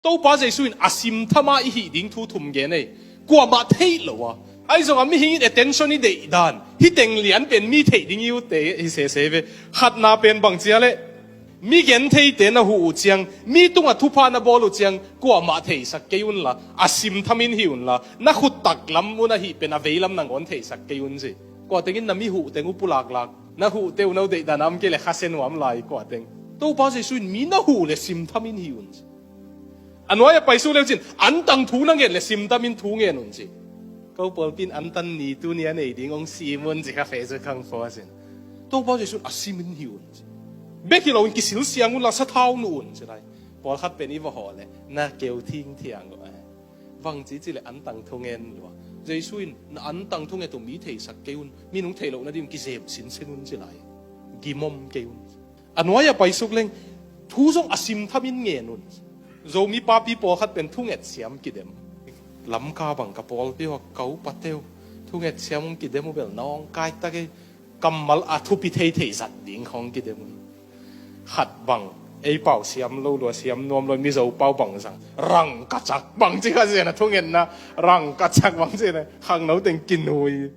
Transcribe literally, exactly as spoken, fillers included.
Topa Jesu in a simtham a i hih ding thu thum gen ei. Kuamah theih lo a, ahi zongah mihing in attention i deih dan, hih teng lian pen mi theih ding i utte hi sese ve. Khatna pen bang cia leh, mi gentheite na huh uh ciang, mi tungah thupha na bawl uh ciang, kuamah theisak kei unla, a simtham in hih unla, na khut taklam un ahih pen a veilam nangawn theisak kei un ci. Kuateng in na mi huh teng uh pulaklak, na huhte uh na uh deihdan a om kei leh khasia nuam lai kuateng. Topa Jesu in mi na huh leh simtham in hih un ci. A nuai-ah paisuk leu cin, antang thu na ngen leh simtham in thu ngen un ci. Ko pawlpi in antan ni tuni a nei ding hong sim un ci kha Facebook khang pua cin. Topa Jesu in a sim in hih un ci. Bek hi loin kisil siang unla sathau nuh un ci lai. Pawlkhat pen i va hawh leh na keu thingthiang uh a, bang ci ci leh antang thu ngen lua. Jesu in na antang thu nget uh mi theisak kei un, mi nung theih loh nading kizem sinsen un ci lai. Gimom kei un. A nuai-ah paisuk leng, thu zong a simtham in ngen un. Zomi papi pawlkhat pen thunget siam kidem. Lamka bang ka pawlpi uh a, ka upate uh thunget siam hong kidem uh bel nawngkai tak ei. Kammal a thupi theithei zat ding khawng kidem un. Khat bang, ei pau siam lo lua, siam nuam lo, Mizo pau bang zang, rangkachak bang ci kha zen a, thungetna rangkachak bang ci na, khangno teng kinui.